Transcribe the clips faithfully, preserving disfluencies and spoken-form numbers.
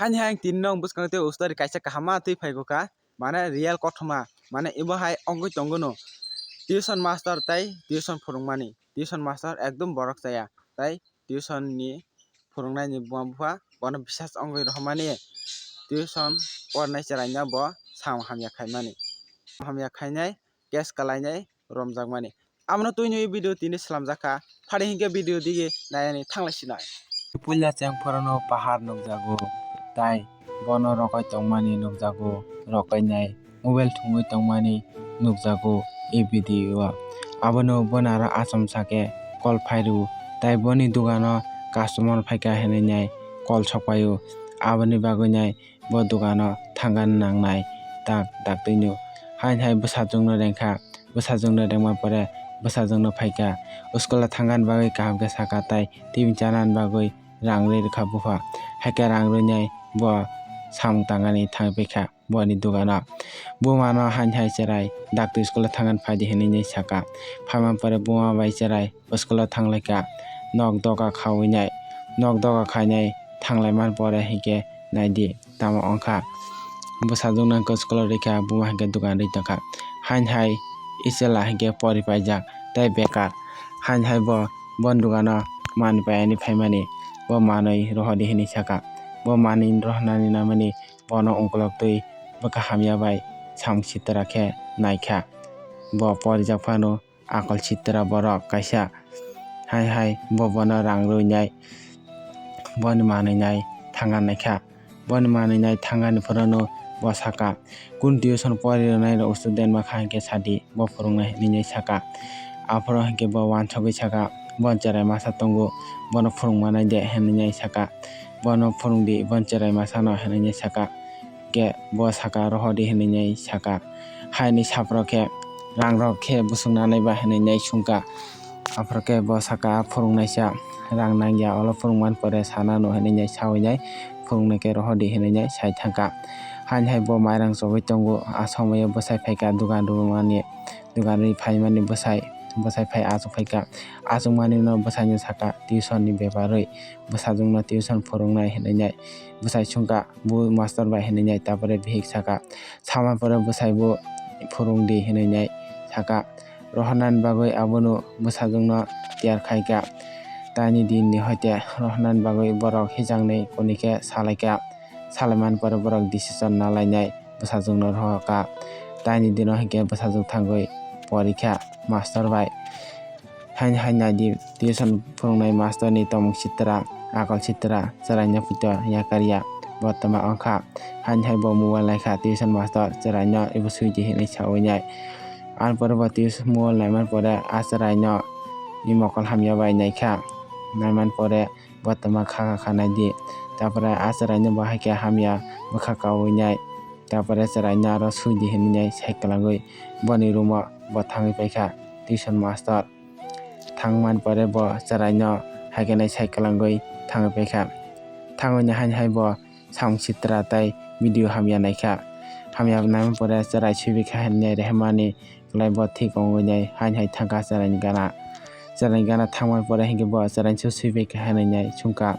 Haini hai ang tini nwng bwskango tei o story kaisa kaham ma twi phaigo kha, mane real kothoma, mane ebo hai wngwi tongo no. Tuition master tai tuition phwrwngmani, tuition master ekdom borok chaya, tai tuition ni phwrwngnaini buma bupha bono bisas wngwi rohormani, tuition pornai chwraino bo sam hamya khaimani, hamya khainai, case kalainai romjakmani. Abono twi nwi video tini slamjak kha, phari hinkhe video digi nayani thanglai sinai. Puila chengphorono pahar nukjago, tai bono rokai tongmani nukjago, rokainai mobile thwngwi tongmani nukjago e video o. Abono bono aro achomsa khe call phai rw, tai boni dogano customer phaikha hinwi nai call sok paio. Aboni bagwi nai bo dogano thangna nangnai tak daktwino. Haini hai bwsajwkno rengkha, bwsajwkno rengma pore bwsajwkno phaikha, school o thangna bagwi kaham khe sakha tai tibini chanani bagwi rang rwi rwkha bupha. Haikhe rang rwnai bo samung tangani thangwi paikha boni dogano. Bumano haini hai chwrai, "Dakti school o thangna phaidi," hinwi nai sakha. Phaima pore buma bai chwrai school o thanglaikha. Nok doga khawi nai, nok doga khainai thanglaimani pore hinkhe naidi tamo wngkha. Bwsajwkno hinkhe school o rwkha, buma hinkhe dogan rwi tongkha. Haini hai i chwla hinkhe pori paijak tei bekar. Haini hai bo boni dogano manwi paiani phaimani, bo manwi rohordi hinwi sakha. Bo manwi rohornani namani bono ungkulok twi bwkha hamya bai samung sitra khe naikha. Bo porijak phano akol sitra borok kaisa. Hai hai bo bono rang rwi nai, boni manwi nai thangna naikha. Boni manwi nai thangani phorono bo sakha, "Kunu tuition pori rwnai rok student ma kha hinkhe sadi, bo phwrwngnai," hinwi nai sakha. Aphuru hinkhe bo uansugwi sakha, "Bo chwrai masa tongo, bono phwrwng manai de," hinwi nai sakha. "Bono phwrwngdi, bo chwrai masano," hinwi nai sakha. Khe bo sakha, "Rohordi," hinwi nai sakha. Haini saphuru khe, "Rang rok khe bwswk nanai ba?" hinwi nai swngkha. Aphuru khe bo sakha, "Phwrwngnaisa rang nangya, olo phwrwngmani pore sanano," hinwi nai sawi nai, "Phwrwngnai khe rohordi," hinwi nai sai thangkha. Haini hai bo mairang chogwi tongo, a somoio bwsai phaikha dogan rwmani, dogan rwi phaimani bwsai, bwsai phai achuk phaikha. Achukmani no bwsaino sakha tuition ni beparwi, bwsajwkno tuition phwrwngnai hinwi nai. Bwsai swngkha, "Bu master bai," hinwi nai, tapore bihik sakha. Sama pore bwsai bo, "Phwrwngdi," hinwi nai sakha. Rohornani bagwi abono bwsajwkno tiyar khaikha. Taini din ni hoite rohornani bagwi borok hijaknwi kuni khe salaikha. Salaimani pore borok decision nalainai bwsajwkno rohorkha. Taini dino hinkhe bwsajwk thangwi porikha master bai. Haini hai naidi, tuition phwrwngnai master ni tongmung sitra, akol sitra, chwraino puito yakarya. Bo twma wngkha. Haini hai bo mobile naikha, tuition master chwraino ebo swidi hinwi sawi nai. Ani pore bo tuition mobile naimani pore a chwraino ni mokol hamya bai naikha. Naimani pore bo twma kha kha kha naidi. Tapore a chwraino bo haikhe hamya bwkha kawi nai. Tapore chwraino aro swidi hinwi nai sai kwlangwi boni room o bo thangwi paikha tuition master. Thangmani pore bo chwraino hai khe nai sai kwlangwi thangwi paikha. Thangwi nai haini hai bo samung sitra tei video hamya naikha. Hamya naimani pore chwrai suibaikha hinwi rehemani kwlai bo thik wngwi nai haini hai thangkha chwraini gana. Chwraini gana thangmani pore hinkhe bo chwraino suibaikha hinwi nai swngkha,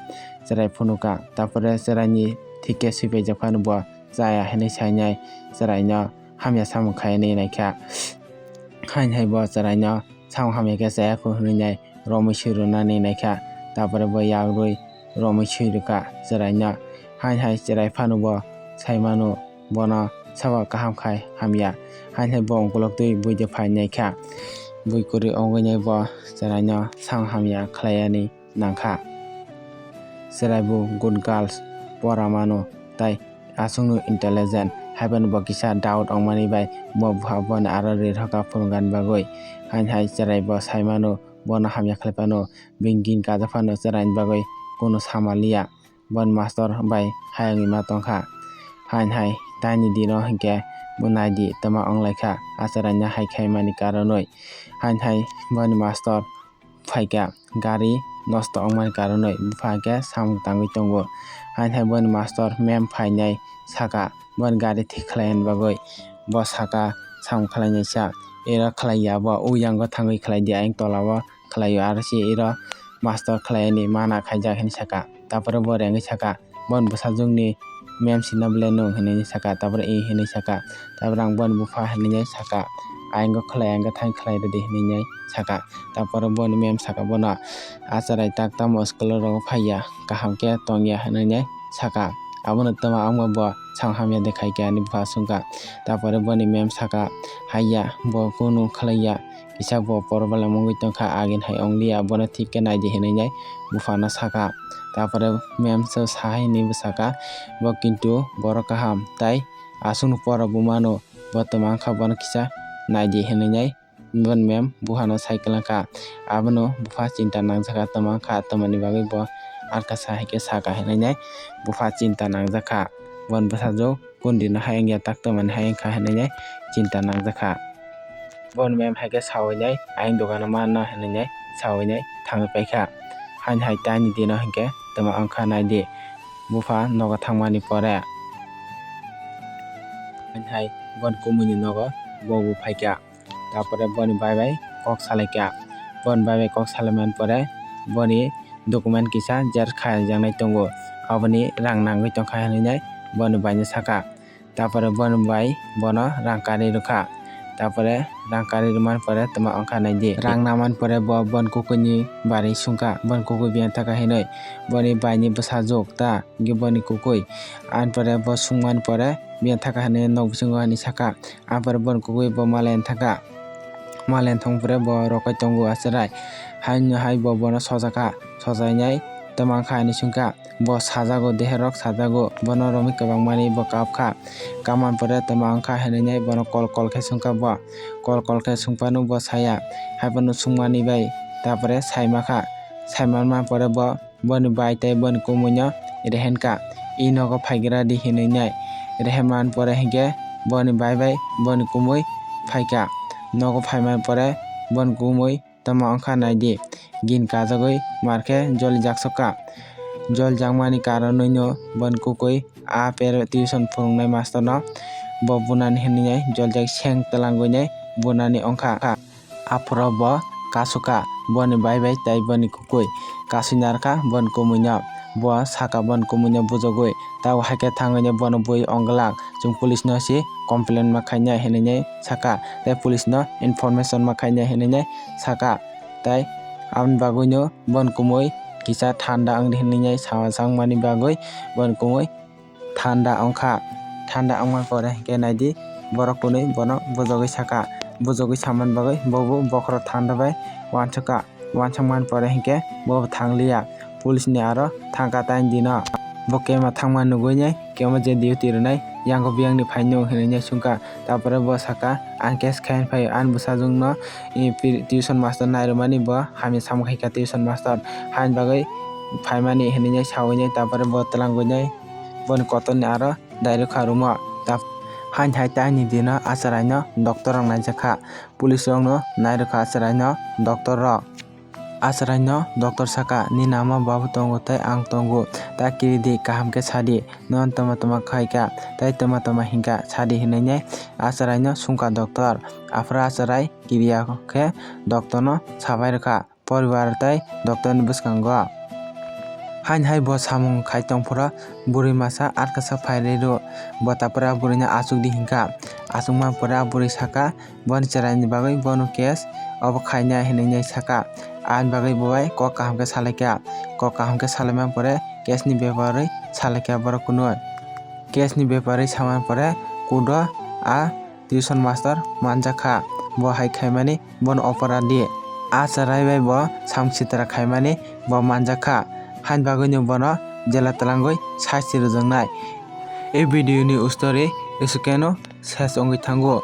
chwrai phunukha. Tapore chwraini thik khe suibaijak phano bo chaya hinwi sainai chwraino hamya samung khainai naikha. Haini hai bo chwraino samung hamya khe chaya kho hinwi nai romwi swi rwnani naikha. Tapore bo yak rwi romwi swi rwkha chwraino. Haini hai chwrai phano bo sai mano bono sabo kaham khai hamya. Haini hai bo ungkulok twi buide phai naikha. Bui kwrwi wngwi nai bo chwraino samung hamya khlaiani nangkha. Chwrai bo good girls pora mano tei aswkno intelligent, haibano bo kisa doubt wngmani bai bo bupha bono aro rirhokha phwrwngani bagwi. Haini hai chwrai bo sai mano bono hamya khlai phano, bini gini kajak phano chwraini bagwi kunu sama liya. Boni master bai hai wngwi ma tongkha. Haini hai taini dino hinkhe bo naidi twma wnglaikha a chwraino hai khaimani karonwi. Haini hai boni master phaikha, gari nosto wngmani karonwi bupha hinkhe samung tangwi tongo. Haini hai boni master mem phainai sakha, boni gari thik khlaina bagwi. Bo sakha samung khlainaisa, iro khlaiya bo, o yango thangwi khlaidi, ayang tolao khlaio, aro se iro master khlaini mana khaijak hinwi sakha. Tapore bo rengwi sakha, boni bwsajwkni ma'am sina belai nwng hinwi saka, tapore i hinwi saka, tapore ang boni bupha hinwi saka, ayang khlai, ayang thang khlai rwdi hinwi saka, tapore boni ma'am saka bono, "Acharai tak tamo school o phaiya, kaham khe tongya," hinwi saka. Abono tamo wngma bo samung hamya de khaikha, ani bupha swngkha. Tapore boni ma'am saka, "Haiya, bo kunu khlaiya, kisa bo problem wngwi tongkha, agin hai wngliya, bono thik khe naidi," hinwi buphano saka. Tapore ma'am se sahai hinwi bwsaka, "Bo kintu borok kaham, tai aswkno pora bo mano, bo tamo wngkha, bono kisa naidi," hinwi boni ma'am buphano sai kwlangkha. Abono bupha chinta nangjakha, tamo wngkha, tamoni bagwi bo arkasa hai khe saka hinwi bupha chinta nangjakha. Boni bwsajwk kundino hai wngya, tak tamoni hai wngkha hinwi chinta nangjakha. Boni ma'am hai khe sawinai, "Ayang dogano manna," hinwi sawinai thangwi paikha. Haini hai taini dino hinkhe tamo wngkha naidi, bupha nogo thangmani pore. Haini hai boni kumuini nogo bo bo phaikha. Tapore boni bai bai kok salaikha. Boni bai bai kok salaimani pore boni document kisa xerox khaijaknai tongo. Aboni rang nangwi tongkha hinwi boni baino saka. Tapore boni bai bono rang karwi rwkha. Tapore rang karwi rwmani pore tamo wngkha naidi. Rang namani pore bo boni kukuini barwi swngkha, boni kukui biyang thaka hinwi. Boni baini bwsajwk ta, hinkhe boni kukui. Ani pore bo swngmani pore biyang thaka hinwi nok bisingo hinwi saka. Apore boni kukui bo malayan thangkha. Malayan thangpore bo rokai tongo acharai. Haino hai bo bono sojakha. Sojainai tamo wngkha hinwi swngkha. Bo sajago, deherok sajago. Bono romwi kwbangmani bo kapkha. Kapmani pore tamo wngkha hinwi bono kol kol khe swngkha bo. Kol kol khe swngphano bo saya. Haiphano swngmani bai tapore saimakha. Saimanma pore bo boni bai tei boni kumuino rehenkha, "I nogo phaigra di," hinwi. Rehenmani pore hinkhe boni bai bai boni kumui phaikha. Nogo phaimani pore boni kumui tamo wngkha naidi, gin kajagwi markhe jolijak sokha. Jolijakmani karonwino boni kukui a per tuition phwrwngnai mastorno bo bunani hinwi jolijak seng twlangwinai bunani wngkha. Aphuru bo kasukha boni bai bai tei boni kukui. Kasui narwkha boni kumuino. Bo sakha boni kumuino bujogwi, "Tabuk hai khe thangwino bono bui ongglak, chwng police no se complain ma khainai," hinwi sakha. Tei police no information ma khainai hinwi sakha. Tei aboni bagwino boni kumui kisa thanda wngdi hinwi sajakmani bagwi boni kumui thanda wngkha. Thanda wngmani pore hinkhe naidi, borok kwnwi bono bujogwi sakha. Bujogwi samani bagwi bobo bokhorok thanda bai uansukha. Uansukmani pore hinkhe bobo thangliya. Police ni aro thangkha taini dino. Bo kema thangma nugwini kema je duty rwnai yango biyangni phaino hinwi swngkha. Tapore bo sakha, "Ang case khaina phaio, ani bwsajwkno, i, pri-, tuition master nairwmani bo hamya samung khaikha tuition master. Haini bagwi phaimani," hinwi sawini tapore bo twlangwini boni kotorni aro dairwkha room-o. Tap-, haini hai taini dino acharaino doctor rok naijakha. Police rokno nairwkha acharaino doctor rok. Acharaino doctor sakha, "Nini ama babu tongo tei ang tongo. Ta kiri di, kaham khe sadi. Nono tama tama khaikha tei tama tama hinkha sadi," hinwi acharaino swngkha doctor. Aphuru acharai kiriya khe doctorno sabai rwkha. Poribar tei doctorni bwskango. Haini hai bo samung khai tongphuru bwrwi masa arkasa phai rw, bo tapra bwrwino achukdi hinkha. Achukma pore a bwrwi sakha, boni chwraini bagwi bono case obo khainai hinwi sakha. Ani bagwi bo bai kok kaham khe salaikha. Kok kaham khe salaima pore case ni bepar wi salaikha borok kunu. Case ni bepar wi sama pore kudo a tuition master manjakha, bo hai khaimani bono oporadi. A chwrai bai bo samung sitra khaimani bo manjakha, haini bagwino bono jela twlangwi sasti rwjaknai. E video ni story isukeno ses wngwi thango.